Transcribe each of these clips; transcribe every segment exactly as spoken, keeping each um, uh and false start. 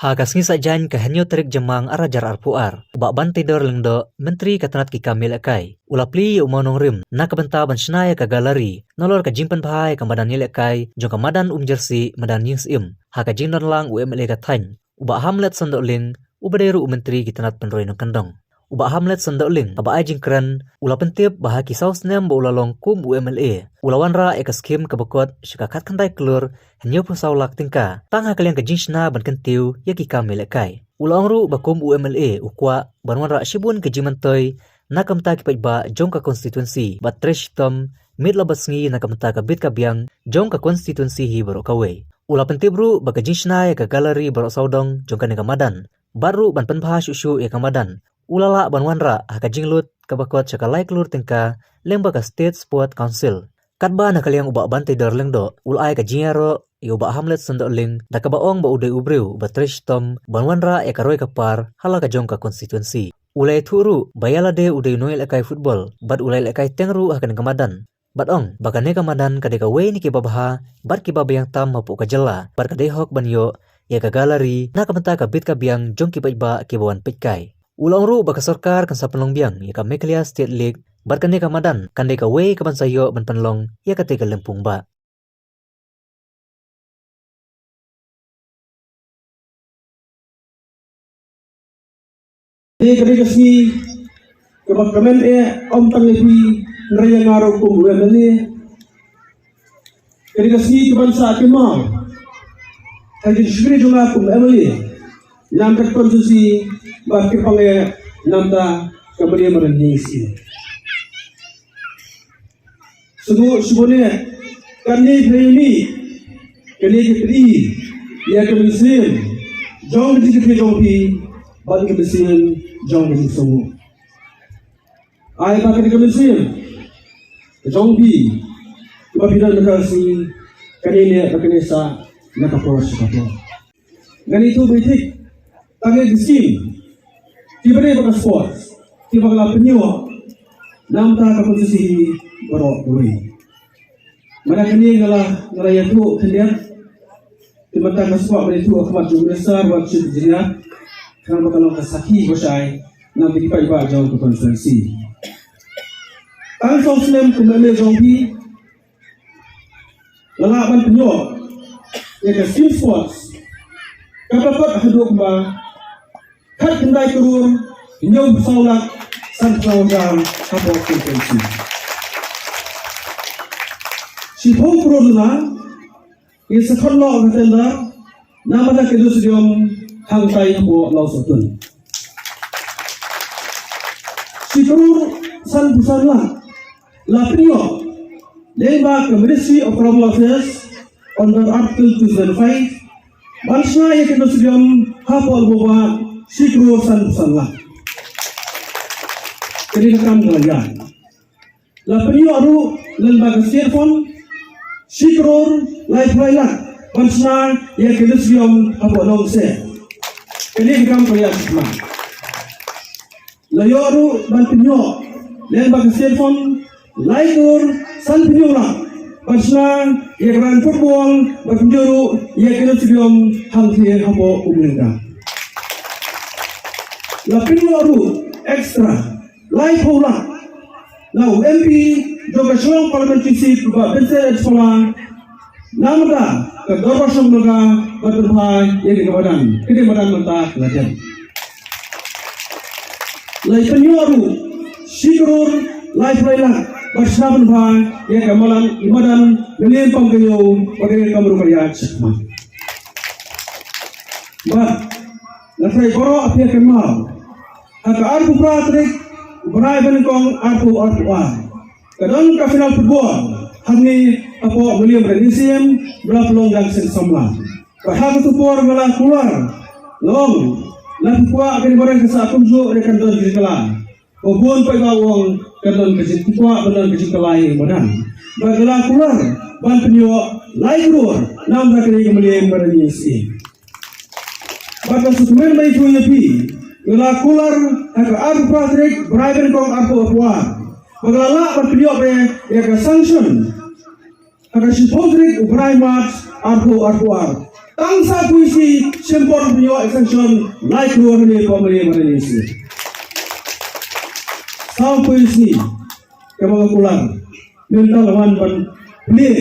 Ha ka sngi Saitjaiñ ka hynñiew tarik Jymmang ar hajar arphew ar, u Bah Banteidor Lyngdoh, Myntri ka tnat ki kam ïalehkai, u la plie ïa u mawnongrim na ka bynta ban shna ïa ka galari nalor ka jingpynbha ïa ka madan ïalehkai jong ka madan Umjyrsieh, madan Ïingsyiem, ha ka jingdon lang u M L A ka thaiñ, u Bah Hamlet Sohn Dohling, uba dei ruh u Myntri ki tnat pynroi nongkyndong. U Bah Hamlet Sohn Dohling, haba ai jingkren, u la pyntip ba ha ki saw snem ba u la long kum u M L A, u la wanrah ïa ka skhim kaba kot sha ka khatkhyndai klur hynñiewphew saw lak tyngka tang ha ka liang ka jingshna ban kyntiew ïa ki kam ïalehkai. U la ong ruh ba kum u M L A u kwah ban wanrah shibun ki jingmyntoi na ka bynta ki paidbah jong ka constituency, bad trei shitom miet la bad sngi na ka bynta ka bit ka biang jong ka constituency hi baroh kawei. U la pyntip ruh ba ka jingshna ïa ka galari baroh sawdong jong kane ka madan, bad ruh ban pynbha shuh shuh ïa ka madan, u la lah ban wanrah ha ka jinglut kaba kot sha ka lai klur tyngka lyngba ka State Sport Council. Katba na ka liang u Bah Banteidor Lyngdoh u la ai ka jingïaroh ïa u Bah Hamlet Sohn Dohling da kaba ong ba u dei u briew ba trei shitom ban wanrah ïa ka roi ka par ha la ka jong ka constituency. U la ïathuh ruh ba ïa lade u dei u nongïalehkai football bad u la ïalehkai teng ruh ha kane ka madan, bad ong ba kane ka madan ka dei kawei na kiba bha bad kiba biang tam hapoh ka jylla, bad ka dei hok ban ïoh ïa ka galari na ka bynta ka bit ka biang jong ki paidbah kiba wan peitkai. U la ong ruh ba ka sorkar kan sa pynlong biang ïa ka Meghalaya State League, bad kane ka madan kan dei kawei kaban sa ïoh ban pynlong ïa katei ka lympung bah. Te ka dei ka sngi kaba kmen eh, ym tang ïa phi, hynrei ïa nga ruh kum u M L A. Ka dei ka sngi kaban sa kynmaw ha ka jingshakri jong nga kum u M L A na ka constituency ba kyrpang eh na ka bynta ka Mylliem Madan Ïingsyiem. Sngewbha sngewbha, kane ka sngi, kane ka sngi ïa ka mynsiem jong ka jingkyrkhu jong phi bad ka mynsiem jong ka jingsngew. Ai ba kane ka mynsiem jong phi ba phi don ka sngi, kane ne ba kane sa na ka por sha ka por. Ngan ïathuh beit thik tang ïa ki skim kiba dei bad ka sports kiba ka la pynïoh na ka bynta ka constituency baroh kawei. Mynta kane nga la, nga la ïathuh khyndiat. Te mynta nga sngewbha ban ïathuh ha khmat jong u Minister bad Chief Engineer, khnang ba ka long ka sakhi ba shai na ka bynta ki paidbah jong ka constituency. Tang saw snem kum u M L A jong phi, nga la lah ban pynïoh ïa ka skim sports kaba kot haduh kumba khatkhyndai klur hynñiewphew saw lak sanphew saw hajar hapoh constituency. Shiphew klur na ngi sa khot noh ka tender na ka bynta ka stadium hangtai hapoh Lawsohtun. Shi klur sanphew san lak la pynïoh lyngba ka Ministry of Tribal Affairs under Article two seven five ban shna ïa ka stadium hapoh Lawbah, shi klur sanphew san lak. Ka dei ka kam ka la ïaid. La pynïoh ruh lyngba ka State Fund shi klur laiphew lai lak ban shna ïa ka stadium hapoh Nongkseh. Ka dei ka kam ka la ïaid shakhmat. La ïoh ruh ban pynïoh lyngba ka State Fund lai klur sanphew hynñiew lak ban shna ïa ka ground football bad pynïoh ruh ïa ka stadium hangtei hapoh Umlynka. La pynïoh ruh extra laiphew lak na u M P jong ka Shillong Parliamentary Seat, u Bah Vincent H Sangma, na ka bynta ka dorbar shong Umlynka ban pynbha ïa ka madan, ka dei madan mynta ka la dep. La pynïoh ruh shi klur laiphew lai lak ban shna pynbha ïa ka madan, i madan Mylliem Pamkynñiew, bad ka dei ka kam ruh ka la ïaid shakhmat. Bad nga tharai baroh phi ïa kynmaw, ha ka arphew phra tarik u bnai ba nyngkong arphew arphew ar, ka don ka final football hangne hapoh Mylliem Madan Ïingsyiem, ba la pynlong da ka seng samla. Bad ha kato ka por nga la kular, nga ong, lada phi kwah kane ka madan kan sa kumjuh, kan don ka jingkylla. Ba bun paidbah u ong kan don ka jingkwah, kan don ka jingkylla ïa ka madan. Bad nga la kular ban pynïoh lai klur na ka bynta kane ka Mylliem Madan Ïingsyiem. Bad nga sngewkmen ban ïathuh ïa phi, nga la kular ha ka arphew phra tarik bnai ba nyngkong arphew arphew ar, ba nga la lah ban pynïoh ïa ka sanction ha ka shiphew tarik u bnai March arphew arphew ar. Tang sa phew sngi shim bor pynïoh extension lai klur ne pom ne mane ne si. Sa phew sngi kaba nga kular mynta la wan ban plie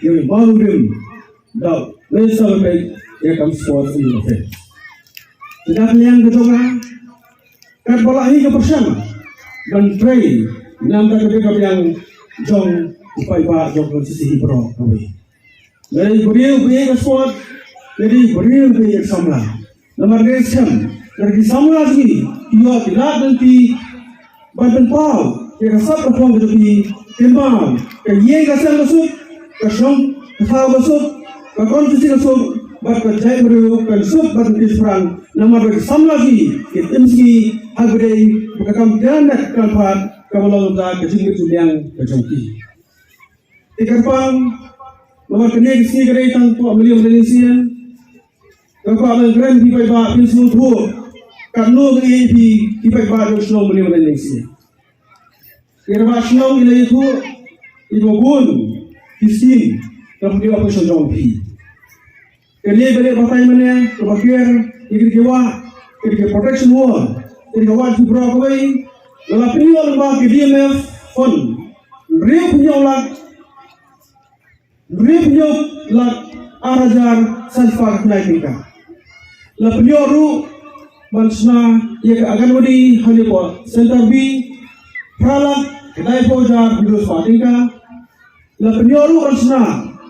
ïa ba lu rim da le sa le ya kam sport in the fence. Dak liang ka jong nga kat ba la hi ka pyrshang ban trei nam ka ka ka biang jong u paidbah jong ka sisi hi bro ka wei. Dei briew briew ka sport, dei briew briew ka samla. Namar dei sem, dei ki samla ki, ki yo ki lad dan ki, ban pynpaw ïa ka sap ka phong ka jong ki, kynmaw ka ïing ka sem ka suk, ka shong ka thaw ka suk, ka konstituensi ka suk, bad ka jaitbynriew ka suk bad ka kyrpang. Namar ka samla ki, ki tim ki ha ka dei ka kam kynnet kan phat, ka ba long da ka jingbit jingbiang ka jong ki. Te kyrpang, namar kane ka sngi ka dei tang ko Malaysia Malaysia. Ka kwah ban kren phi paidbah phin sngewthuh katno ka ïa phi, phi paidbah jong shnong Mawlai Mawlai Nengsiej. Ïa paidbah shnong i la ïathuh ïa ka bun ki skim ka pynïoh ka shong jong phi. Kane ba dei batai mane kaba kiar ïa ki wah, ïa ki protection wall, ïa ki wah ki bra kawei. La pynïoh lyngba ki D M F fund. Hynriew pynïoh lak Hynriew phew lak ar hajar san spah khyndai tyngka. La pynïoh ruh ban shna ïa ka Anganwadi hangne hapoh Center B, phra lak khyndai phew hajar hynriew spah tyngka. La pynïoh ruh ban shna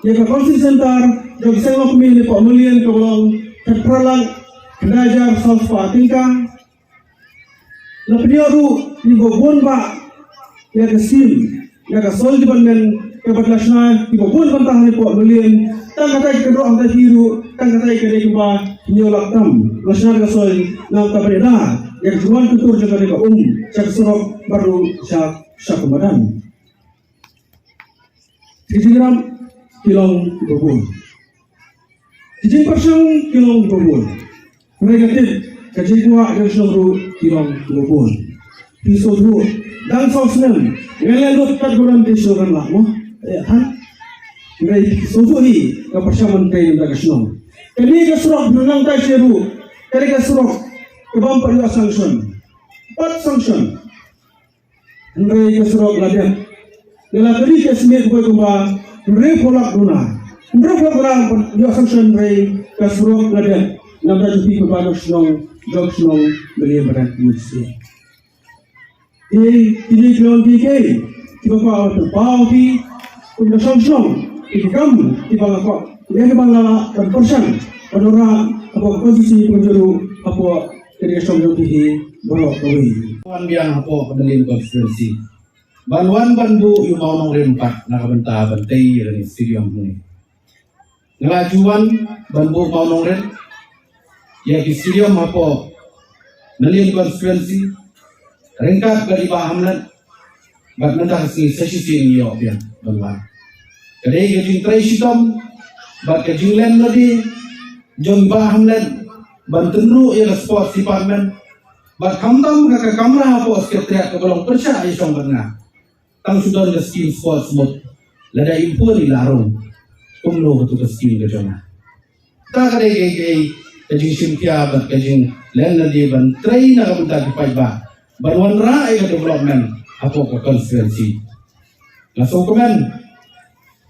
ïa ka Council Center jong ka Seng Longkmie hangne hapoh Mylliem kaba long khatphra lak khyndai hajar saw spah tyngka. La pynïoh ruh ïa kiba bun bah ïa ka skim ïa ka soil development kaba la shna ïa kiba bun bah tang hapoh Mylliem. Tang katai ka kynroh hangtai hi ruh tang katai ka dei kumba hynñiew lak tam la shna ïa ka soil. Nangta ba dei da ïa ka jingwan kyntur jong ka dei ka um sha ka surok bad ruh sha sha ka madan. Ki jingïarap ki long kiba bun. Ki jingpyrshang ki long kiba bun. Hynrei ka tip ka jingkwah jong shnong ruh ki long kiba bun. Phi sngewthuh dang saw snem ngan leh lut kat buran te shnong kan lah mo. Eh, ha? Hynrei phi sngewthuh hi ka pyrshang ban trei na ka shnong. Kane ka surok nangtai sha ruh kane ka surok ka bym pat ïoh sanction. Pat sanction. Hynrei ka surok la dep. Nga la kylli ka smiej kawei kumba hynriew phew lak duna. Hynriew phew lak duna ïoh sanction hynrei ka surok la dep. Namar jong phi kumba jong shnong, jong shnong Mylliem Badan Community. Te kine ki long ki kei kiba kwah ban pynpaw ki kum ka shnong shnong ki kam kiba nga kwah. Ïa kiba nga lah ban pyrshang ban wanrah hapoh ka konstituensi pynjuru hapoh ka dei ka shnong jong phi hi baroh kawei. Wan biang hapoh ka Mylliem constituency ban wan ban buh ïa u mawnongrim pat na ka bynta ban tei ïa kane ka stadium hangne. Nga la ju wan ban buh mawnongrim ïa ki stadium hapoh Mylliem constituency ryngkat bad i Bah Hamlet. Bad mynta ka sngi sa shisien ngi ïoh biang ban wan. Ka dei ka jingtrei shitom bad ka jinglen lade jong i Bah Hamlet ban tynruh ïa ka sports department. Bad khamtam ka, ka kamra hapoh secretariat kaba long pyrshah ïa shong bad nga. Tang shu don ka skim sports mut lada im pun i la rung. Kumno katu ka skim ka jong nga. Ta ka dei ka, ka, ka jingshim khia bad ka jinglen lade ban trei na ka bynta ki paidbah ban wanrah ïa ka development hapoh ka constituency. Nga sngewkmen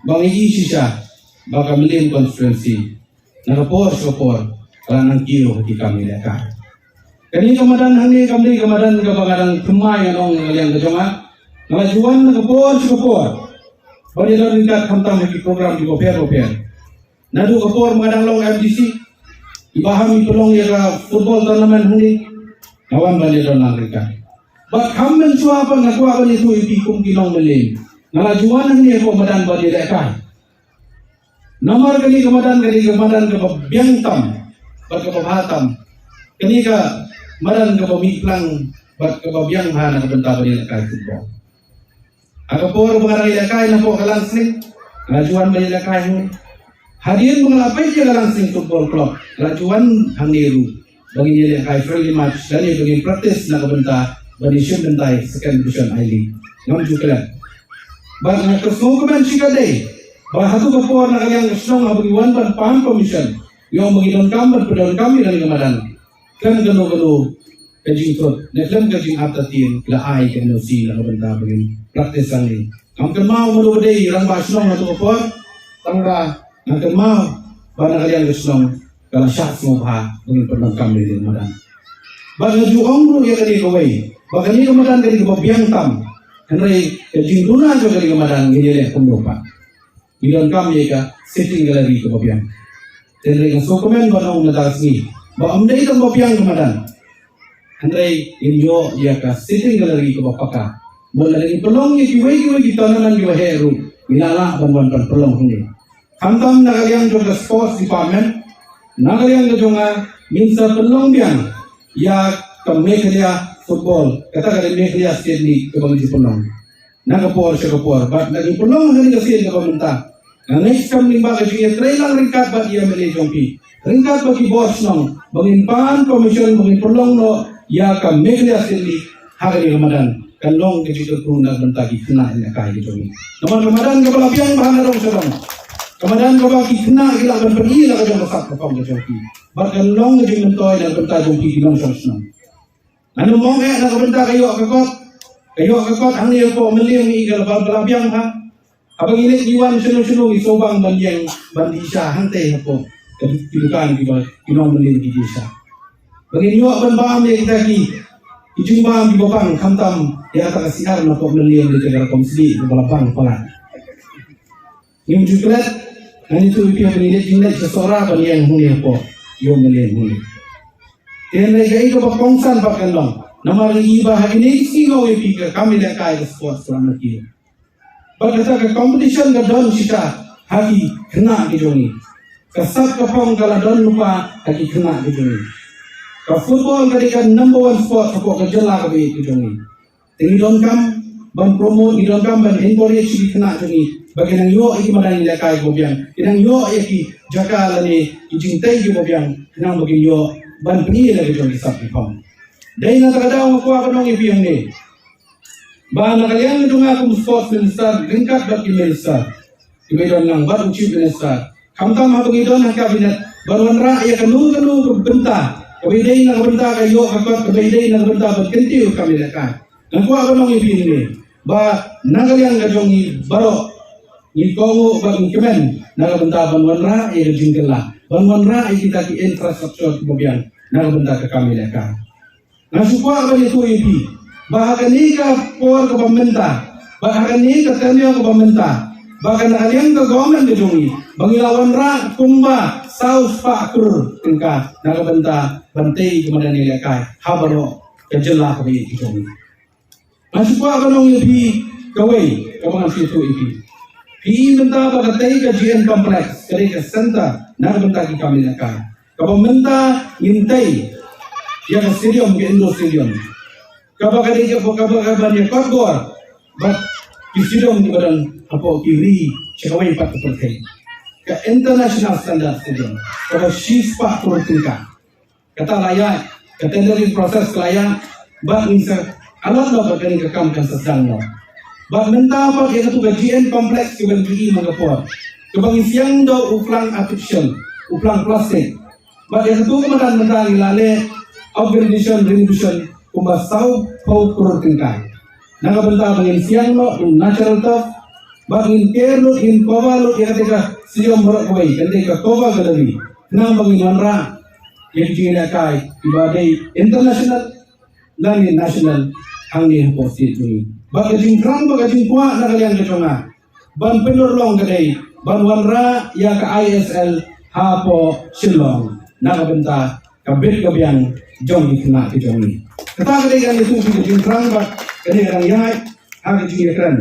ba ngi i shisha ba ka Mylliem constituency na ka por sha ka por ka la nang kiew ha ki kam ïalehkai. Kane ka madan hangne kam dei ka madan kaba nga dang thymmai ngan ong na ka liang ka jong nga. Nga la ju wan na ka por sha ka por ban ïadon ryngkat khamtam ha ki program kiba pher bapher. Naduh ka por ba nga dang long M D C, i Bah Ham i pynlong ïa ka football tournament hangne, nga wan ban ïadon lang ryngkat. Bad kham mynshuwa pat nga kwah ban ïathuh ïa phi kum ki nong Mylliem, nga la ju wan hangne hapoh madan ban ïalehkai. Namar kane ka madan, kane ka madan kaba biang tam bad kaba bha tam. Kane ka madan kaba mih plang bad kaba biang bha na ka bynta ban ïalehkai football. Ha ka por ba nga dang ïalehkai napoh ka Langsning, nga la ju wan ban ïalehkai hangne. Hadien ba nga la peit ïa ka Langsning Football Club, nga la ju wan hangne ruh ba ngin ïalehkai friendly match lane ba ngin practice na ka bynta ban ïashim bynta ïa ka Second Division I-League. Ngam ju klet. Bad nga sngewkmen shikatdei ba haduh ka por na ka liang ka shnong haba ngi wan ban pan permission Ïoh ba ngi donkam ban pyndonkam ïa kane ka madan. Khlem kano kano ka jingthut ne khlem ka jingartatien la ai ka N O C na ka bynta ba ngin practice hangne. Ngam kynmaw mano ba dei rangbah shnong ha kato ka por, tangba nga kynmaw ba na ka liang ka shnong ka la shah sngewbha ba ngin pyndonkam ïa kane ka madan. Bad nga ju ong ruh ïa kane kawei ba kane ka madan ka dei kaba biang tam. Hynrei ka jingduna jong kane ka madan ngin ïaleh kumno pat. Ngi donkam ïa ka sitting gallery kaba biang. Hynrei nga sngewkmen ban ong mynta ka sngi ba ym dei tang ba biang ka madan, hynrei ngin ïoh ïa ka sitting gallery kaba paka. Mut lada ngi pynlong ïa kiwei kiwei ki tournament kiba heh ruh, ngi lah lah ban wan ban pynlong hangne. Khamtam na ka liang jong ka sports department, na ka liang ka jong nga, ngin sa pynlong biang ïa ka Meghalaya football, kata ka dei Meghalaya State League kaba ngi ju pynlong na ka por sha ka por. Bad ngi pynlong ha kane ka sien kaba mynta. Nga ngeit skhem lyngba ka jingïatreilang ryngkat bad ïa i M L A jong phi, ryngkat bad ki bor shnong, ba ngin pan permission ba ngin pynlong noh ïa ka Meghalaya State League ha kane ka madan. Kan long ka jingkyrkhu na ka bynta ki khynnah ïalehkai ka jong ngi. Namar ka madan kaba la biang bha na dong sha dong, ka madan kaba ki khynnah ki lah ban pyni la ka jong ka sap ka phong ka jong ki. Bad kan long ka jingmyntoi na ka bynta jong ki ki nongshong shnong. Ngan ym ong eh na ka bynta ka ïoh ka kot. Ka ïoh ka kot hangne hapoh Mylliem ngi ka la ba la biang bha. Haba ngi leit ngi wan shano shano ngi sngewbang ban ïeng ban dih sha hangtei hapoh ka, ki dukan kiba ki nong Mylliem ki dih sha. Ba ngin ïoh ban bam ïa kita ki, ki jingbam kiba bang, khamtam ïa kata ka siar na hapoh Mylliem, ïa ka rukom sdieh kaba la bang palat. Ngim ju klet, ngan ïathuh ïa phi, haba ngi leit jingleit sha Sohra ban ïeng hangne hapoh ïew Mylliem hangne. Te hynrei kaei kaba kongsan pat kan long, namar ngi i ba ha kine ki sngi nga ong ïa phi, ka kam ïalehkai ka sports ka la markieh. Bad kata ka competition ka don shata ha ki khynnah ki jong ngi. Ka sap ka phong ka la don lypa ha ki khynnah ki jong ngi. Ka football ka dei ka number one sport hapoh ka jylla kaba ïeit ka jong ngi. Te ngi donkam ban promote, ngi donkam ban encourage ki khynnah jong ngi ba kin nang ïoh ïa ki madan ïalehkai kiba biang, kin nang ïoh ïa ki jaka lane ki jingtei kiba biang, khnang ba kin ïoh ban pyni ïa la ki jong ki sap ki phong. Dei na kata ka daw nga kwah ban ong ïa phi hangne ba na ka liang jong nga kum sports minister ryngkat bad ki minister kiba ïadon lang bad u chief minister, khamtam haba ngi don ha cabinet, ban wanrah ïa kano kano ka bynta kaba ïadei na ka bynta ka ïoh ka kot, kaba ïadei na ka bynta ban kyntiew ka kam ïalehkai. Nga kwah ban ong ïa phi hangne ba na ka liang ka jong ngi baroh ngi kohnguh bad ngi kmen na ka bynta ban wanrah ïa ka jingkylla, ban wanrah ïa kita ki infrastructure kiba biang na ka bynta ka kam ïalehkai. Nga shu kwah ban ïathuh ïa phi ba ha kane ka por kaba mynta, ba ha kane ka tenure kaba mynta, ba ka na ka liang ka government ka jong ngi ba ngi la wanrah kumba saw spah klur tyngka na ka bynta ban tei ka madan ïalehkai ha baroh ka jylla kaba ïeit ka jong ngi. Nga shu kwah ban ong ïa phi kawei kaba ngan shu ïathuh ïa phi. Phi i mynta ba ka tei ka G N Complex ka dei ka center na ka bynta ki kam ïalehkai. Kaba mynta ngin tei ïa ka stadium, ka indoor stadium, kaba ka dei kaba, kaba ka ban ïa kot bor bad ki stadium kiba don hapoh ki ri sha kawei pat ka pyrthei. Ka international standard stadium kaba shispah klur tyngka. Kata la ïaid, ka tendering process ka la ïaid, bad ngin sa allot noh, bad kane ka kam kan sa sdang noh. Bad mynta pat ïa katu ka G N Complex kaba ngi i man ka por, kaba ngi siang da u phlang artificial, u phlang plastik. Bad ïa katu ka madan mynta ngi la leh upgradation, renovation kumba saw phew klur tyngka. Na ka bynta ba ngin siang noh u natural turf, bad ngin ker lut, ngin cover lut ïa kata ka stadium baroh kawei, kan dei ka cover gallery, khnang ba ngin wanrah ïa ki jingïalehkai kiba dei international lane national hangne hapoh state jong ngi. Bad ka jingthrang bad ka jingkwah na ka liang ka jong nga ban pynurlong ka dei ban wanrah ïa ka I S L hapoh Shillong na ka bynta ka bit ka biang jong ki khynnah ki jong ngi. Kata ka dei ka ïathuh ka jingthrang bad ka dei ka dang ïaid ha ka jingïakren.